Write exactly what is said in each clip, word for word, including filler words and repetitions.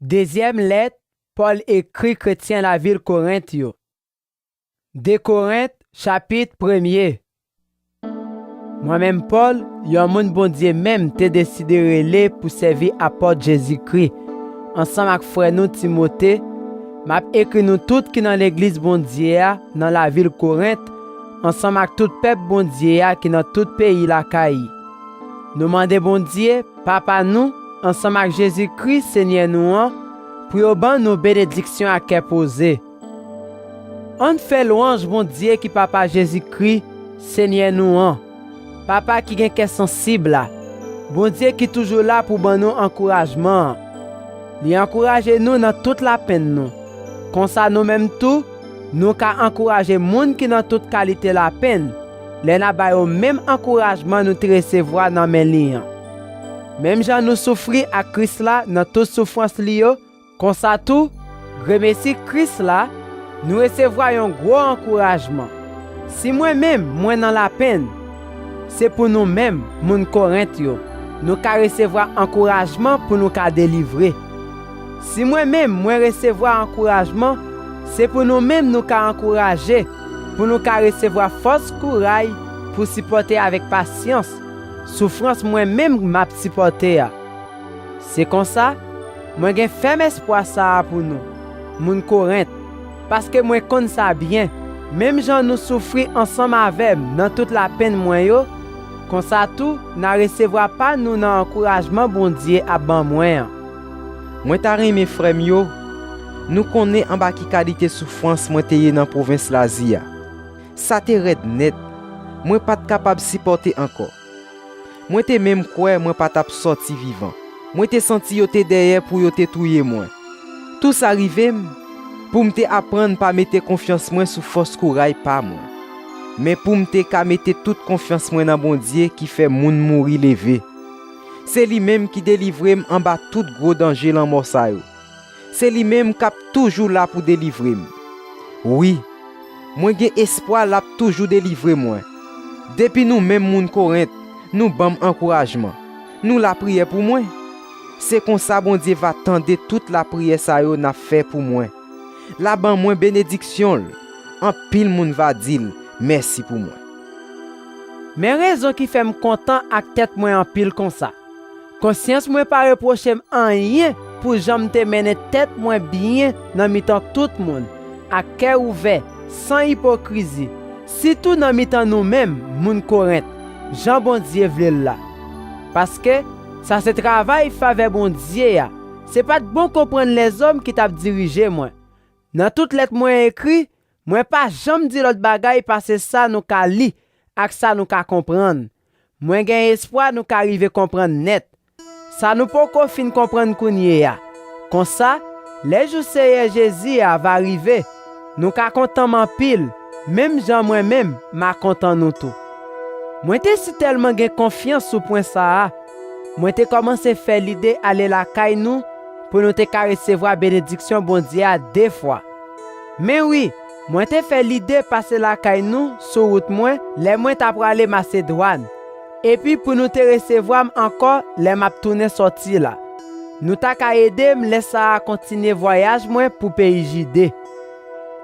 Dezyèm lèt Pòl ekri kretyen lavil Korent yo. De Korent, chapit premye. Mwen menm, Pòl, yon moun Bondye menm te deside rele pou sèvi apòt Jezikri, ansanm ak frè nou Timote, m ap ekri nou tout ki nan legliz Bondye a nan lavil Korent, ansanm ak tout pèp Bondye a ki nan tout peyi lakay li. Nou mande Bondye, Papa nou, ansanm ak Jezikri, Senyè nou an, pou yo ban nou benediksyon ak kè poze. Ann fè lwanj Bondye ki Papa Jezikri, Senyè nou an, Papa ki gen kè sansib la, Bondye ki toujou la pou ban nou ankourajman an. Li ankouraje nou nan tout lapenn nou. Konsa, nou menm tou, nou ka ankouraje moun ki nan tout kalite lapenn, lè n ap ba yo menm ankourajman nou te resevwa nan men li an. Menm jan nou soufri ak Kris la nan tout soufrans li yo, konsa tou, gremesi Kris la, nou resevwa yon gwo ankourajman. Si mwen menm, mwen nan lapenn, se pou nou menm, moun Korent yo, nou ka resevwa ankourajman pou nou ka delivre. Si mwen menm, mwen resevwa ankourajman, se pou nou menm nou ka ankouraje, pou nou ka resevwa fòs kouray pou sipòte avèk pasyans soufrans mwen menm m ap sipòte a. Se konsa, mwen gen fèm espwa sa a pou nou, moun Korent, paske mwen konn sa byen, menm jan nou soufri ansanm avè m nan tout lapenn mwen yo, konsa tou n a resevwa pa nou nan ankourajman Bondye ap ban mwen an. Mwen ta renmen, frè m yo, nou konnen anba ki kalite soufrans mwen te ye nan pwovens Lazi a. Sa te rèd nèt, mwen pa t kapab sipòte ankò. Mwen te menm kwè mwen pa t ap sòti vivan. Mwen te santi yo te dèyè pou yo te touye mwen. Tou sa rive m pou m te aprann pa mete konfyans mwen sou fòs kouray pa mwen, men pou m te ka mete tout konfyans mwen nan Bondye ki fè moun mouri leve. Se li menm ki delivre m anba tout gwo danje lanmò sa yo. Se li menm k ap toujou la pou delivre m. Wi, mwen gen espwa l ap toujou delivre mwen. Depi nou menm moun Korent, nou ban m ankourajman, nou lapriyè pou mwen. Se konsa Bondye va tande tout lapriyè sa yo n ap fè pou mwen. L a ban mwen benediksyon l. Anpil moun va di l mèsi pou mwen. Men rezon ki fè m kontan ak tèt mwen anpil konsa. Konsyans mwen pa repwoche m anyen pou jan m te mennen tèt mwen byen nan mitan tout moun, ak kè ouvè, san ipokrizi, sitou nan mitan nou menm, moun Korent, jan Bondye vle l la. Paske, sa se travay favè Bondye a, se pa t bon konprann lèzòm ki t ap dirije mwen. Nan tout lèt mwen ekri, mwen pa janm di lòt bagay pase sa nou ka li ak sa nou ka konprann. Mwen gen espwa nou ka rive konprann nèt sa nou poko fin konprann kounye a. Konsa, lè jou Seyè Jezi a va rive, nou ka kontan m anpil, menm jan mwen menm m a kontan nou tou. Mwen te sitèlman gen konfyans sou pwen sa a, mwen te kòmanse fè lide ale lakay nou pou nou te ka resevwa benediksyon Bondye a de fwa. Men wi, mwen te fè lide pase lakay nou sou wout mwen lè mwen ta prale Masedwàn, epi pou nou te resevwa m ankò lè m ap tounen sòti la. Nou ta ka ede m lè sa a kontinye vwayaj mwen pou peyi Jide.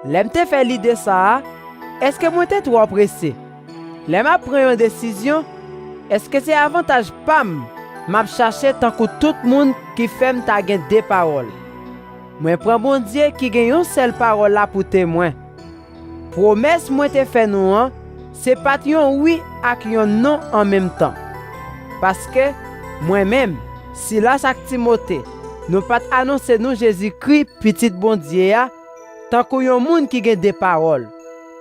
Lè m te fè lide sa a, èske mwen te twò prese? Lè m ap pran yon desizyon, èske se avantaj pa m m ap chache tankou tout moun ki fè m ta gen de pawòl? Mwen pran Bondye ki gen yon sèl pawòl la pou temwen. Pwomès mwen te fè nou an, se pa t yon wi ak yon non an menm tan. Paske, mwen menm, Silas ak Timote, nou pa t anonse nou Jezikri, Pitit Bondye a, tankou yon moun ki gen de pawòl.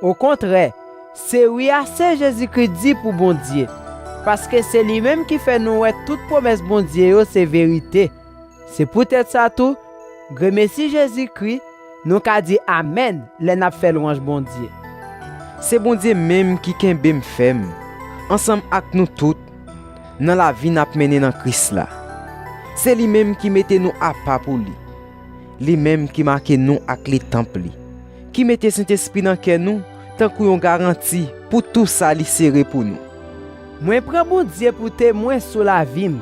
Okontrè, se wi a Sen Jezikri di pou Bondye, paske se li menm ki fè nou wè tout pwomès Bondye yo se verite. Se poutèt sa tou, gremesi Jezikri, nou ka di amèn lè n ap fè lwanj Bondye. Se Bondye menm ki kenbe m fèm, ansanm ak nou tout, nan lavi n ap mennen nan Kris la. Se li menm ki mete nou apa pou li. Li menm ki make nou ak letanp li, ki mete Sentespri nan kè nou tankou yon garanti pou tou sa li sere pou nou. Mwen pran Bondye pou temwen sou lavi m.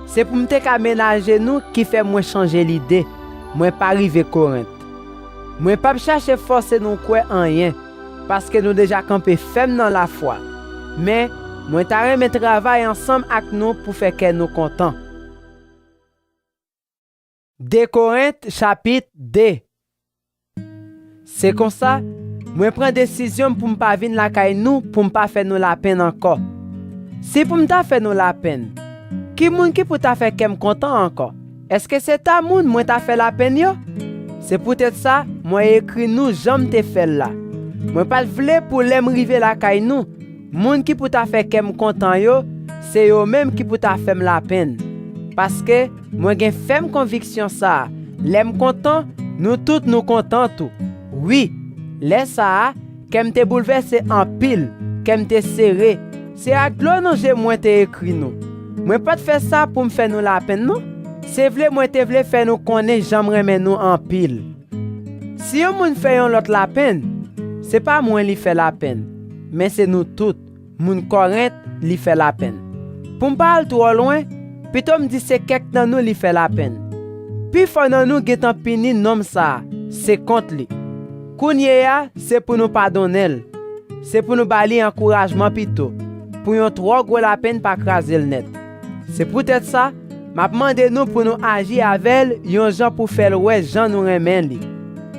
Se pou m te ka mennen ajenou ki fè mwen chanje lide. mwen pa rive Korent. Mwen p ap chache fòse nou kwè anyen, paske nou deja kanpe fèm nan lafwa. Men, mwen ta renmen travay ansanm ak nou pou fè kè nou kontan. De Korent, chapit de. Se konsa, mwen pran desizyon m pou m pa vin lakay nou pou m pa fè nou lapenn ankò. Si pou m ta fè nou lapenn, ki moun ki pou ta fè kè m kontan ankò? Èske se ta moun mwen ta fè lapenn yo? Se poutèt sa, mwen ekri nou jan m te fè l la. Mwen pa t vle pou lè m rive lakay nou, moun ki pou ta fè kè m kontan yo, se yo menm ki pou ta fè m lapenn. Paske mwen gen fèm konviksyon sa a, lè m kontan, nou tout nou kontan tou. Wi, lè sa a, kè m te boulvèse anpil, kè m te sere. Se ak dlo nan je mwen te ekri nou. Mwen pa t fè sa pou m fè nou lapenn non. Se vle mwen te vle fè nou konnen jan m renmen nou anpil. Si yon moun fè yon lòt lapenn, se pa mwen li fè lapenn, men se nou tout, moun Korent, li fè lapenn. Pou m pa al twò lwen, pito m di se kèk nan nou li fè lapenn. Pifò nan nou gentan pini nonm sa a, se kont li. Kounye a, se pou nou padonnen l. Se pou nou ba li ankourajman pito, pou yon twò gwo lapenn pa kraze l nèt. Se poutèt sa, m ap mande nou pou nou aji avè l yon jan pou fè l wè jan nou renmen li.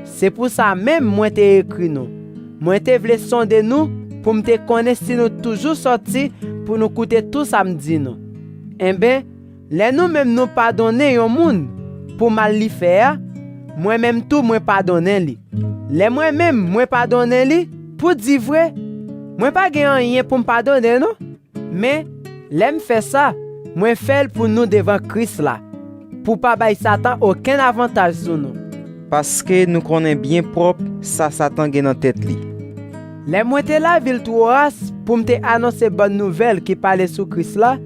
Se pou sa menm mwen te ekri nou. Mwen te vle sonde nou pou m te konnen si nou toujou sòti pou nou koute tou sa m di nou. Enben, lè nou menm nou padonnen yon moun pou mal li fè a, mwen menm tou mwen padonnen li. Lè mwen menm mwen padonnen li, pou di vre, mwen pa gen anyen pou m padonnen non. Men, lè m fè sa, mwen fè l pou nou devan Kris la, pou pa bay Satan okenn avantaj sou nou. Paske nou konnen byen pwòp sa Satan gen nan tèt li. Lè mwen te lavil Twowas pou m te anonse bòn nouvèl ki pale sou Kris la,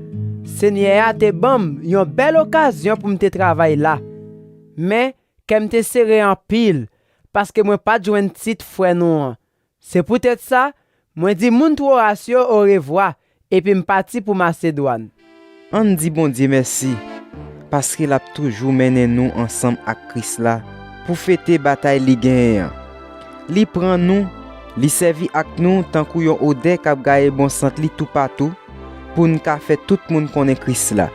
Senyè a te ban m yon bèl okazyon pou m te travay la. Men, kè m te sere anpil, paske mwen pa t jwenn Tit, frè nou an. Se poutèt sa, mwen di moun Twowas yo orevwa, epi m pati pou Masedwàn. Ann di Bondye mèsi, paske l ap toujou mennen nou ansanm ak Kris la pou fete batay li genyen an. Li pran nou, li sèvi ak nou tankou yon odè k ap gaye bon sant li toupatou, pou n ka fè tout moun konnen Kris la.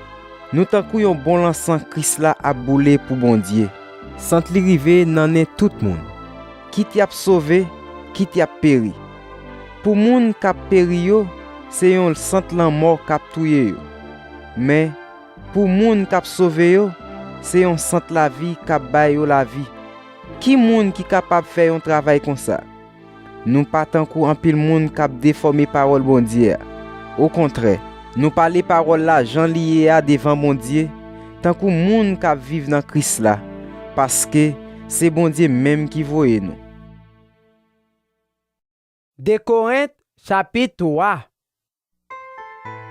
Nou tankou yon bon lansan Kris la ap boule pou Bondye. Sant li rive nan nen tout moun, kit y ap sove, kit y ap peri. Pou moun k ap peri yo, se yon sant lanmò k ap touye yo. Men, pou moun k ap sove yo, se yon sant lavi k ap bay yo lavi. Ki moun ki kapab fè yon travay konsa? Nou pa tankou anpil moun k ap defòme pawòl Bondye a. Okontrè, nou pale pawòl la jan li ye a devan Bondye, tankou moun k ap viv nan Kris la, paske se Bondye menm ki voye nou. De Korent, chapit twa.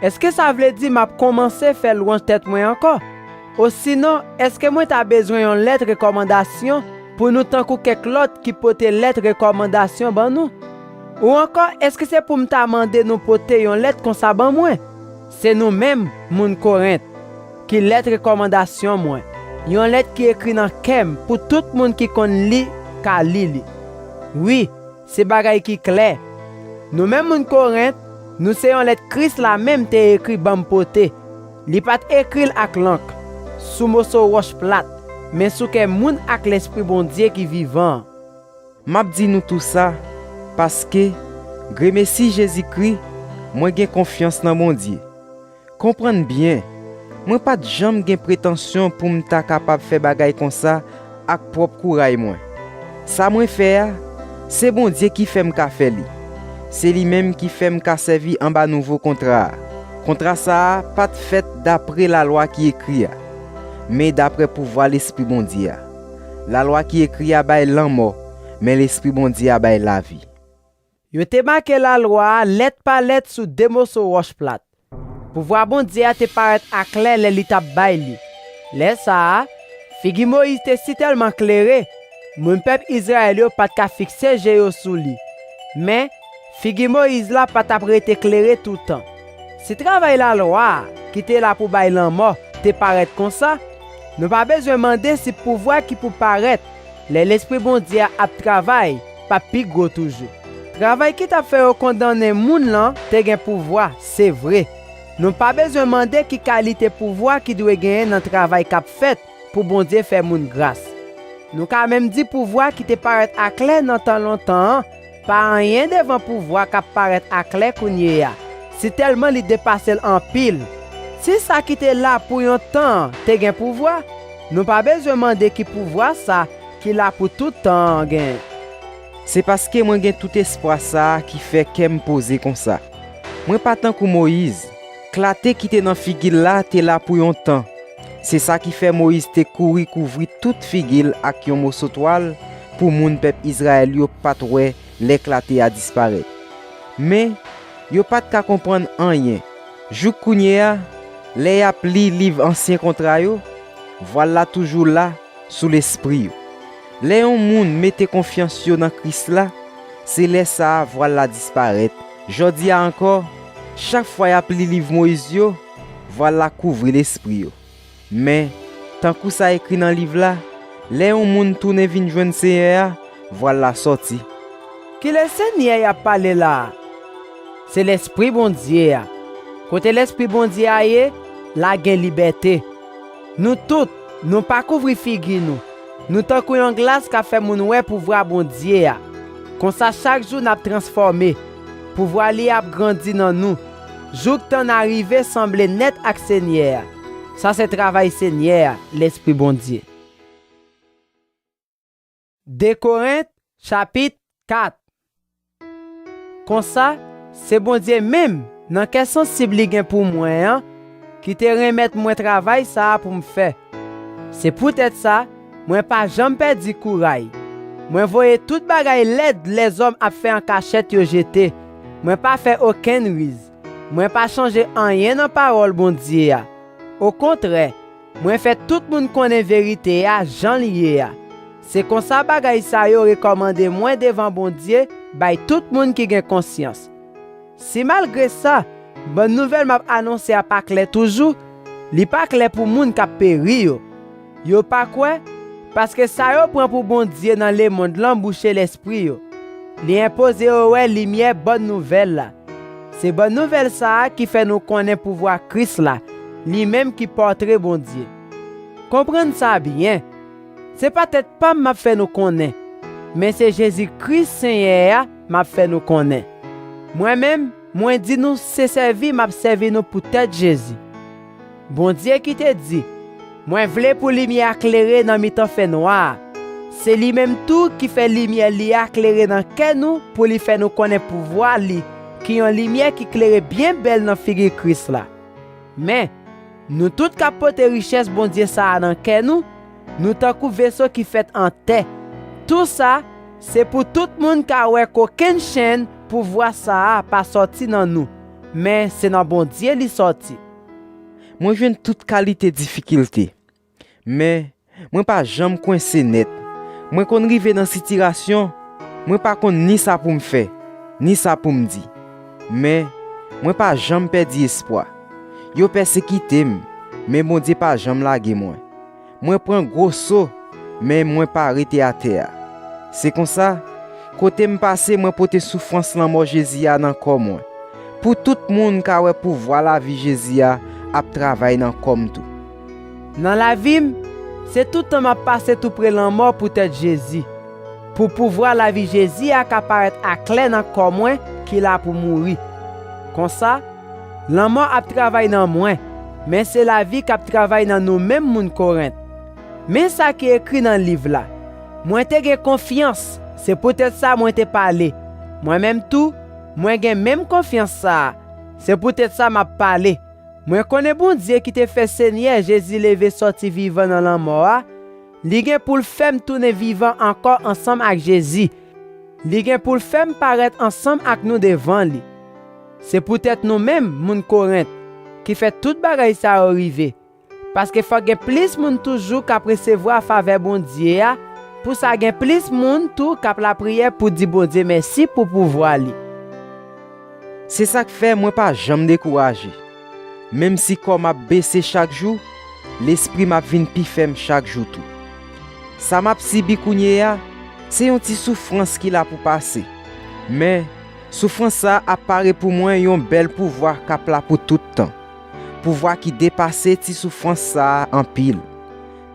Èske sa vle di m ap kòmanse fè lwanj tèt mwen ankò? Osinon, èske mwen ta bezwen yon lèt rekòmandasyon pou nou tankou kèk lòt ki pote lèt rekòmandasyon ban nou? Ou ankò, èske se pou m ta mande nou pote yon lèt konsa ban mwen? Se nou menm, moun Korent, ki lèt rekòmandasyon mwen, yon lèt ki ekri nan kè m pou tout moun ki konn li ka li li. Wi, se bagay ki klè. Nou menm moun Korent, nou se yon lèt Kris la menm te ekri ban m pote. Li pa t ekri l ak lank, sou moso wòch plat, men sou kè moun ak Lespri Bondye ki vivan an. M ap di nou tou sa, paske, gremesi Jezikri, mwen gen konfyans nan Bondye. Konprann byen, mwen pa t janm gen pretansyon pou m ta kapab fè bagay konsa ak pwòp kouray mwen. Sa mwen fè a, se Bondye ki fè m ka fè li. Se li menm ki fè m ka sèvi anba nouvo kontra a. Kontra sa a pa t fèt dapre lalwa ki ekri a, men dapre pouvwa Lespri Bondye a. Lalwa ki ekri a bay lanmò, men Lespri Bondye a bay lavi. Yo te make lalwa a lèt pa lèt sou de moso wòch plat. Pouvwa Bondye a te parèt aklè lè li t ap bay li. Lè sa a, figi Moyiz te sitèlman klere, moun pèp Izrayèl yo pa t ka fikse je yo sou li. Men, figi Moyiz la pa t ap rete klere toutan. Si travay lalwa a, ki te la pou bay lanmò, te parèt konsa, Nou pa bezwen mande si pouvwa ki pou parèt lè Lespri Bondye a ap travay p ap pi gwo toujou. Travay ki t ap fè yo kondannen moun lan te gen pouvwa, se vre. Nou pa bezwen mande ki kalite pouvwa ki dwe genyen nan travay k ap fèt pou Bondye fè moun gras. Nou ka menm di pouvwa ki te parèt aklè nan tan lontan an pa anyen devan pouvwa k ap parèt aklè kounye a, sitèlman li depase l anpil. Si sa ki te la pou yon tan an te gen pouvwa, nou pa bezwen mande ki pouvwa sa ki la pou tout tan an genyen. Se paske mwen gen tout espwa sa a ki fè kè m poze konsa. Mwen pa tankou Moyiz. Klate ki te nan figi l la te la pou yon tan. Se sa ki fè Moyiz te kouri kouvri tout figi l ak yon moso twal pou moun pèp Izrayèl yo pa t wè lè klate a disparèt. Men, yo pa t ka konprann anyen. Jouk kounye a, lè y ap li liv Ansyen Kontra yo, vwal la toujou la sou lespri yo. Lè yon moun mete konfyans yo nan Kris la, se lè sa a vwal la disparèt. Jodi a ankò, chak fwa y ap li liv Moyiz yo, vwal la kouvri lespri yo. Men, tankou sa ekri nan liv la, lè yon moun tounen vin jwenn Senyè a, vwal la sòti. Ki lè Senyè y ap pale la a? Se Lespri Bondye a. Kote Lespri Bondye a ye, la gen libète. Nou tout, nou pa kouvri figi nou. Nou tankou yon glas k ap fè moun wè pouvwa Bondye a. Konsa, chak jou n ap transfòme. Pouvwa li ap grandi nan nou, jouk tan n a rive sanble nèt ak Senyè a. Sa se travay Senyè a, Lespri Bondye. De Korent, chapit kat. Konsa, se Bondye menm, nan kè sansib li gen pou mwen an, ki te renmèt mwen travay sa a pou m fè. Se poutèt sa, mwen pa janm pèdi kouray. Mwen voye tout bagay lèd lèzòm ap fè an kachèt yo jete. Mwen pa fè okenn riz. Mwen pa chanje anyen nan pawòl Bondye a. Okontrè, mwen fè tout moun konnen verite a jan l ye a. Se konsa bagay sa yo rekòmande mwen devan Bondye bay tout moun ki gen konsyans. Si malgre sa, bòn nouvèl m ap anonse a pa klè toujou, li pa klè pou moun k ap peri yo. Yo pa kwè, paske sa yo pran pou Bondye nan lemonn lan bouche lèspri yo. Li enpoze yo wè limyè bòn nouvèl la. Se bòn nouvèl sa a ki fè nou konnen pouvwa Kris la, li menm ki pòtre Bondye. Konprann sa byen. Se pa tèt pa m m ap fè nou konnen, men se Jezi Kris, Senyè a, m ap fè nou konnen. Mwen menm, mwen di nou se sèvi m ap sèvi nou poutèt Jezi. Bondye ki te di, "Mwen vle pou limyè a klere nan mitan fènwa a." Se li menm tou ki fè limyè li a klere nan kè nou pou li fè nou konnen pouvwa li, ki yon limyè ki klere byen bèl nan figi Kris la. Men, nou tout k ap pote richès Bondye sa a nan kè nou, nou tankou veso ki fèt an tè. Tou sa, se pou tout moun ka wè kokenn chenn pouvwa sa a pa sòti nan nou, men se nan Bondye li sòti. Mwen jwenn tout kalite difikilte. Men, mwen pa janm kwense nèt. Mwen konn rive nan sitirasyon, mwen pa konn ni sa pou m fè, ni sa pou m di. Men, mwen pa janm pèdi espwa. Yo pèsekite m, men Bondye pa janm lage mwen. Mwen pran gwo so, men mwen pa rete atè a. Se konsa, kote m pase, mwen pote soufrans lanmò Jezi a nan kò mwen, pou tout moun ka wè pouvwa lavi Jezi a ap travay nan kò m tou. Nan lavi m, se tout tan m ap pase toupre lanmò poutèt Jezi, pou pouvwa lavi Jezi a ka parèt aklè nan kò mwen ki la pou mouri. Konsa, lanmò ap travay nan mwen, men se lavi k ap travay nan nou menm moun Korent. Men sa ki ekri nan liv la, "Mwen te gen konfyans, se poutèt sa mwen te pale. Mwen menm tou, mwen gen menm konfyans sa a, se poutèt sa m ap pale. Mwen konnen Bondye ki te fè Senyè Jezi leve sòti vivan nan lanmò a, li gen pou l fè m tounen vivan ankò ansanm ak Jezi. Li gen pou l fè m parèt ansanm ak nou devan li." Se poutèt nou menm, moun Korent, ki fè tout bagay sa yo rive. Paske fòk gen plis moun toujou k ap resevwa favè Bondye a, pou sa gen plis moun tou k ap lapriyè pou di Bondye mèsi pou pouvwa li. Se sa k fè mwen pa janm dekouraje. Menm si kò m ap bese chak jou, lespri m ap vin pi fèm chak jou tou. Sa m ap sibi kounye a, se yon ti soufrans ki la pou pase. Men, soufrans sa a ap pare pou mwen yon bèl pouvwa k ap la pou tout tan. Pouvwa ki depase ti soufrans sa a anpil.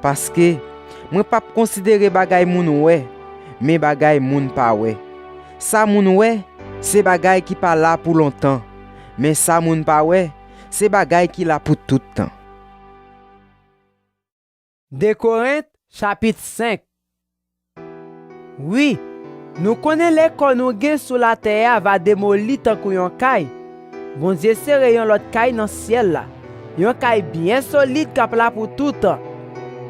Paske, mwen p ap konsidere bagay moun wè, men bagay moun pa wè. Sa moun wè, se bagay ki pa la pou lontan, men sa moun pa wè, se bagay ki la pou tout tan. De Korent, chapit senk. Wi, nou konnen lè kò nou gen sou latè a va demoli tankou yon kay, Bondye sere yon lòt kay nan syèl la, yon kay byen solid k ap la pou toutan.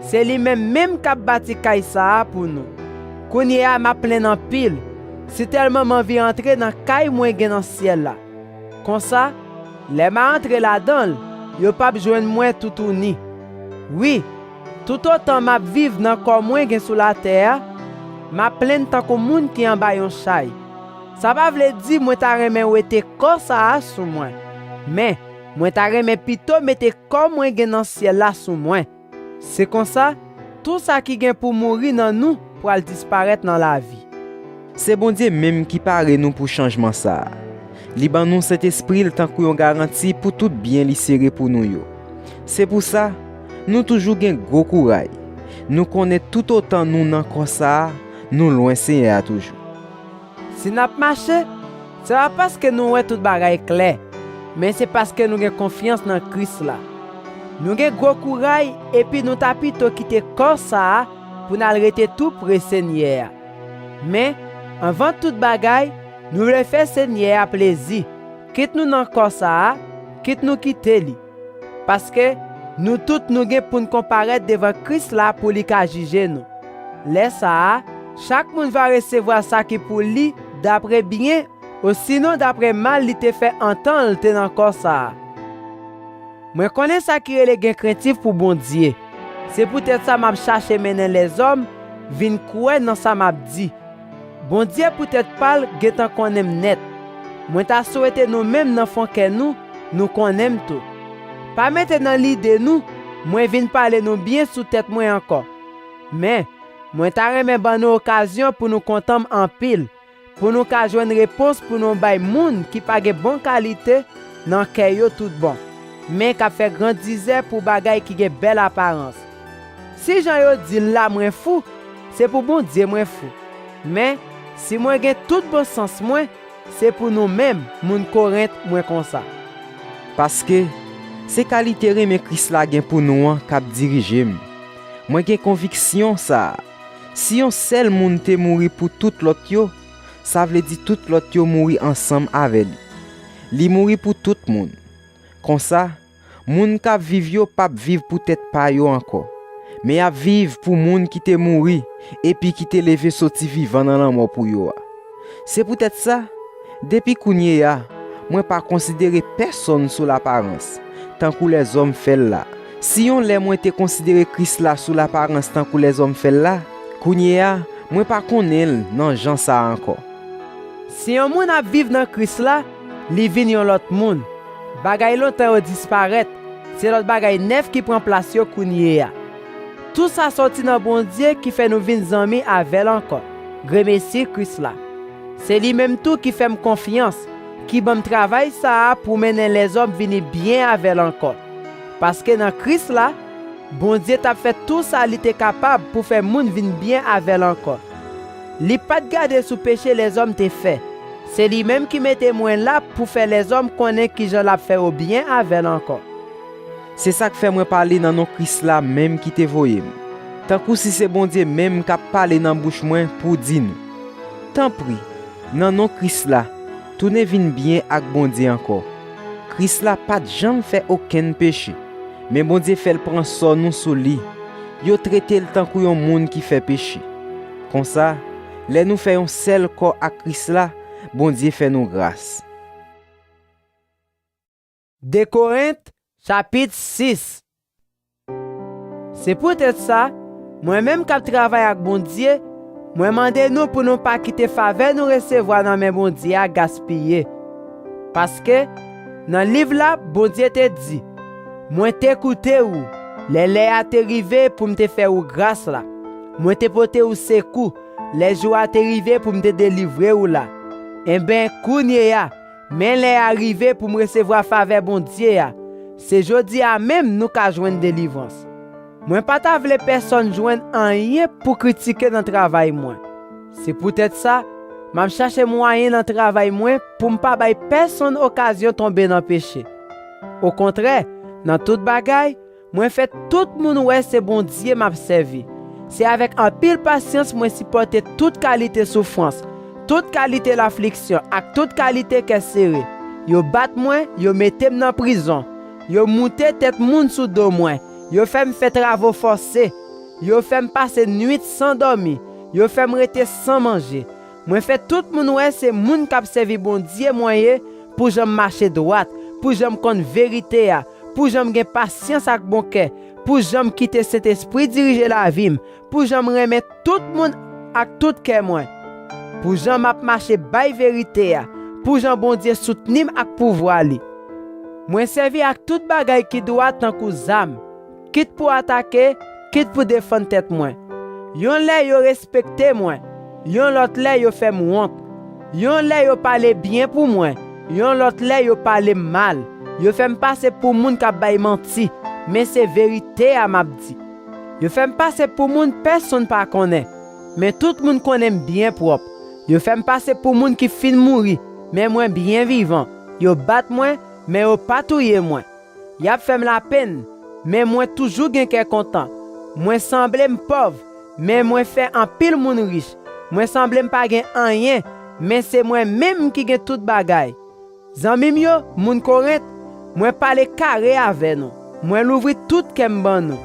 Se li menm menm k ap bati kay sa a pou nou. Kounye a m ap plenn anpil, sitèlman m anvi antre nan kay mwen gen nan syèl la. Konsa, lè m a antre ladan l, yo p ap jwenn mwen toutouni. Wi, toutotan m ap viv nan kò mwen gen sou latè a, m ap plenn tankou moun ki anba yon chay. Sa pa vle di mwen ta renmen wete kò sa a sou mwen, men mwen ta renmen pito mete kò mwen gen nan syèl la sou mwen. Se konsa, tou sa ki gen pou mouri nan nou pral disparèt nan lavi. Se Bondye menm ki pare nou pou chanjman sa a. Li ban nou Sentespri l tankou yon garanti pou tout byen li sere pou nou yo. Se pou sa, nou toujou gen gwo kouray. Nou konnen toutotan nou nan kò sa a, nou lwen Senyè a toujou. Si n ap mache, se pa paske nou wè tout bagay klè, men se paske nou gen konfyans nan Kris la. Nou gen gwo kouray epi nou ta pito kite kò sa a pou n al rete tou pre Senyè a. Men, anvan tout bagay, nou vle fè Senyè a plezi, kit nou nan kò sa a, kit nou kite li. Paske, nou tout nou gen pou n konparèt devan Kris la pou li ka jije nou. Lè sa a, chak moun va resevwa sa ki pou li dapre byen osinon dapre mal li te fè antan l te nan kò sa a. Mwen konnen sa ki rele gen krentif pou Bondye. Se poutèt sa m ap chache mennen lèzòm vin kwè nan sa m ap di. Bondye poutèt pa l gentan konnen m nèt. Mwen ta swete nou menm nan fon kè nou, nou konnen m tou. Pa mete nan lide nou mwen vin pale nou byen sou tèt mwen ankò. Men, mwen ta renmen ban nou okazyon pou nou kontan m anpil, pou nou ka jwenn repons pou nou bay moun ki pa gen bon kalite nan kè yo tout bon, men k ap fè grandizè pou bagay ki gen bèl aparans. Si jan yo di l la mwen fou, se pou Bondye mwen fou. Men, si mwen gen tout bon sans mwen, se pou nou menm, moun Korent, mwen konsa. Paske, se kalite renmen Kris la gen pou nou an k ap dirije m. Mwen gen konviksyon sa a, si yon sèl moun te mouri pou tout lòt yo, sa vle di tout lòt yo mouri ansanm avè li. Li mouri pou tout moun. Konsa, moun k ap viv yo p ap viv pou tèt pa yo ankò, men y ap viv pou moun ki te mouri epi ki te leve soti vivan nan lanmò pou yo a. Se poutèt sa, depi kounye a, mwen pa konsidere pèsonn sou laparans, tankou lèzòm fè l la. Si yon lè mwen te konsidere Kris la sou laparans tankou lèzòm fè l la, kounye a, mwen pa konnen l nan jan sa a ankò. Si yon moun ap viv nan Kris la, li vin yon lòt moun. Bagay lontan yo disparèt, se lòt bagay nèf ki pran plas yo kounye a. Tou sa soti nan Bondye ki fè nou vin zanmi avè l ankò. Gremesi Kris la. Se li menm tou ki fè m konfyans, ki ban m travay sa a pou mennen lèzòm vini byen avè l ankò. Paske nan Kris la, Bondye t ap fè tou sa li te kapab pou fè moun vin byen avè l ankò. Li pa t gade sou peche lèzòm te fè. Se li menm ki mete mwen la pou fè lèzòm konnen kijan l ap fè yo byen avè l ankò. Se sa k fè mwen pale nan non Kris la menm ki te voye m, tankou si se Bondye menm k ap pale nan bouch mwen pou di nou. Tanpri, nan non Kris la, tounen vin byen ak Bondye ankò. Kris la pa t janm fè okenn peche, men Bondye fè l pran sò nou sou li. Yo trete l tankou yon moun ki fè peche. Konsa, lè nou fè yon sèl kò ak Kris la, Bondye fè nou gras. De Korent, chapit sis. Se poutèt sa, mwen menm k ap travay ak Bondye, mwen mande nou pou nou pa kite favè nou resevwa nan men Bondye a gaspiye. Paske, nan liv la, Bondye te di, mwen te koute ou, Lè lè a te rive pou m te fè ou gras la, mwen te pote ou sekou, lè jou a te rive pou m te delivre ou la. Enben, kounyeya, men lè a rive pou m resevwa favè Bondye a. Se jodi a menm nou ka jwenn delivrans. Mwen pa ta vle pèsonn jwenn anyen pou kritike nan travay mwen. Se poutèt sa, m ap chache mwayen nan travay mwen pou m pa bay pèsonn okazyon tonbe nan peche. Okontrè, nan tout bagay, mwen fè tout moun wè se Bondye m ap sèvi. Se avèk anpil pasyans mwen sipòte tout kalite soufrans, tout kalite lafliksyon ak tout kalite kè sere. Yo bat mwen, yo mete m nan prizon. Yo moute tèt moun sou do mwen. Yo fè m fè travo fòse. Yo fè m pase nuit san dòmi. Yo fè m rete san manje. Mwen fè tout moun wè se moun k ap sèvi Bondye mwen ye, pou jan m mache dwat, pou jan m konn verite a, pou jan m gen pasyans ak bon kè, pou jan m kite Sentespri dirije lavi m, pou jan m renmen tout moun ak tout kè mwen, pou jan m ap mache bay verite a, pou jan Bondye soutni m ak pouvwa li. Mwen sèvi ak tout bagay ki dwat tankou zam, kit pou atake, kit pou defann tèt mwen. Yon lè yo respekte mwen, yon lòt lè yo fè m wont. Yon lè yo pale byen pou mwen, yon lòt lè yo pale m mal. Yo fè m pase pou moun k ap bay manti, men se verite a m ap di. Yo fè m pase pou moun pèsonn pa konnen, men tout moun konnen m byen pwòp. Yo fè m pase pou moun ki fin mouri, men mwen byen vivan. Yo bat mwen, men yo pa touye mwen. Y ap fè m lapenn, men mwen toujou gen kè kontan. Mwen sanble m pòv, men mwen fè anpil moun rich. Mwen sanble m pa gen anyen, men se mwen menm ki gen tout bagay. Zanmi m yo, moun Korent, mwen pale kare avè nou. Mwen louvri tout kè m ban nou.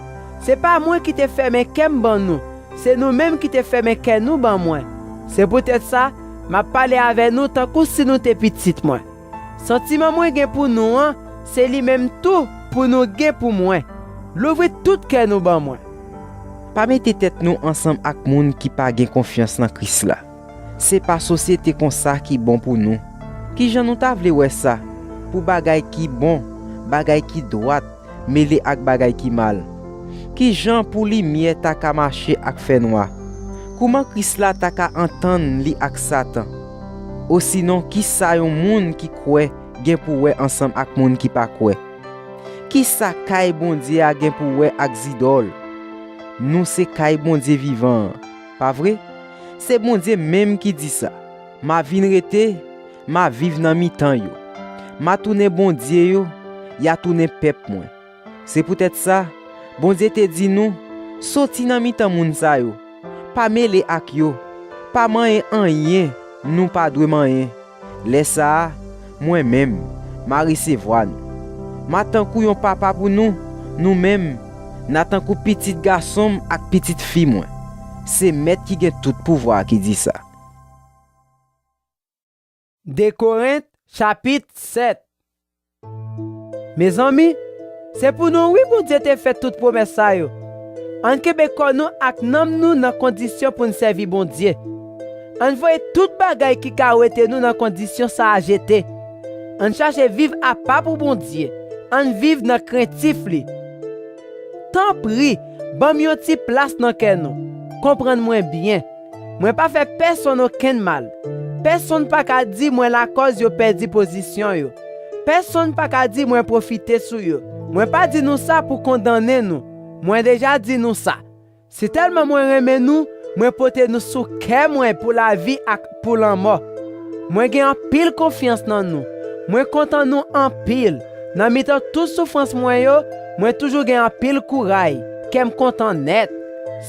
Se pa mwen ki te fèmen kè m ban nou, se nou menm ki te fèmen kè nou ban mwen. Se poutèt sa, m ap pale avè nou tankou si nou te pitit mwen. Santiman mwen gen pou nou an, se li menm tou pou nou gen pou mwen. Louvri tout kè nou ban mwen. Pa mete tèt nou ansanm ak moun ki pa gen konfyans nan Kris la. Se pa sosyete konsa ki bon pou nou. Ki jan nou ta vle wè sa, pou bagay ki bon, bagay ki dwat, mele ak bagay ki mal? Ki jan pou limyè ta ka mache ak fènwa? Kouman Kris la ta ka antann li ak Satan? Osinon, ki sa yon moun ki kwè gen pou wè ansanm ak moun ki pa kwè? Ki sa kay Bondye a gen pou wè ak zidòl? Nou se kay Bondye vivan an, pa vre? Se Bondye menm ki di sa. M a vin rete, m a viv nan mitan yo. M a tounen Bondye yo, y a tounen pèp mwen. Se poutèt sa, Bondye te di nou, soti nan mitan moun sa yo. Pa mele ak yo. Pa manyen anyen nou pa dwe manyen. Lè sa a, mwen menm, m a resevwa nou. M a tankou yon papa pou nou, nou menm, n a tankou pitit gason m ak pitit fi mwen. Se Mèt ki gen tout pouvwa a ki di sa. De Korent, chapit sèt. Mezanmi, se pou nou wi Bondye te fè tout pwomès sa yo. Ann kenbe kò nou ak nanm nou nan kondisyon pou n sèvi Bondye. Ann voye tout bagay ki ka wete nou nan kondisyon sa a jete. Ann chache viv apa pou Bondye. Ann viv nan krentif li. Tanpri, ban m yon ti plas nan kè nou. Konprann mwen byen. Mwen pa fè pèsonn okenn mal. Pèsonn pa ka di mwen lakòz yo pèdi pozisyon yo. Pèsonn pa ka di mwen pwofite sou yo. Mwen pa di nou sa pou kondannen nou. Mwen deja di nou sa. Sitèlman mwen renmen nou, mwen pote nou sou kè mwen pou lavi ak pou lanmò. Mwen gen anpil konfyans nan nou. Mwen kontan nou anpil. Nan mitan tout soufrans mwen yo, mwen toujou gen anpil kouray. Kè m kontan nèt.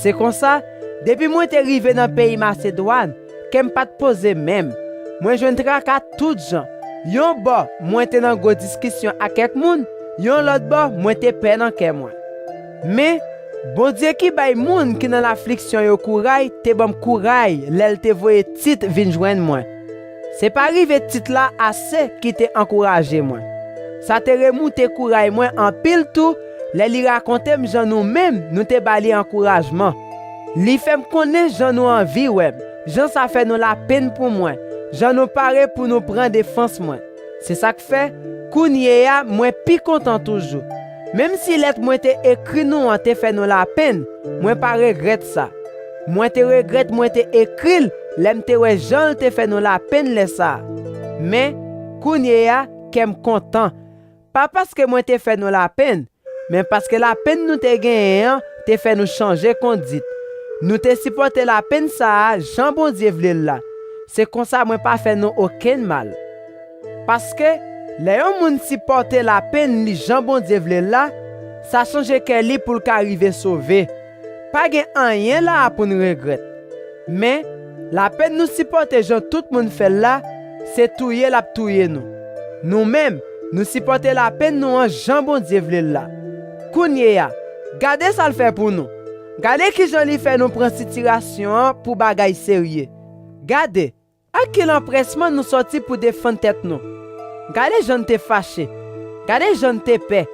Se konsa, depi mwen te rive nan peyi Masedwàn, kè m pa t poze menm. Mwen jwenn traka tout jan. Yon bò, mwen te nan gwo diskisyon ak kèk moun, yon lòt bò, mwen te pè nan kè mwen. Men, Bondye ki bay moun ki nan lafliksyon yo kouray te ban m kouray lè l te voye Tit vin jwenn mwen. Se pa rive Tit la ase ki te ankouraje mwen. Sa te remoute kouray mwen anpil tou lè li rakonte m jan nou menm nou te ba li ankourajman. Li fè m konnen jan nou anvi wè m, jan sa fè nou lapenn pou mwen, jan nou pare pou nou pran defans mwen. Se sa k fè, kounye a, mwen pi kontan toujou. Menm si lèt mwen te ekri nou an te fè nou lapenn, mwen pa regrèt sa. Mwen te regrèt mwen te ekri l lè m te wè jan l te fè nou lapenn lè sa a. Men, kounye a, kè m kontan. Pa paske mwen te fè nou lapenn, men paske lapenn nou te genyen an te fè nou chanje kondit. Nou te sipòte lapenn sa a jan Bondye vle l la. Se konsa mwen pa fè nou okenn mal. Paske, lè yon moun sipòte lapenn li jan Bondye vle l la, sa chanje kè li pou l ka rive sove. Pa gen anyen la a pou n regrèt. Men, lapenn nou sipòte jan tout moun fè l la, se touye l ap touye nou. Nou menm, nou sipòte lapenn nou an jan Bondye vle l la. Kounye a, gade sa l fè pou nou. Gade kijan li fè nou pran sitirasyon an pou bagay serye. Gade, ak ki lanprèsman nou sòti pou defann tèt nou. Gade jan n te fache. Gade jan n te pè.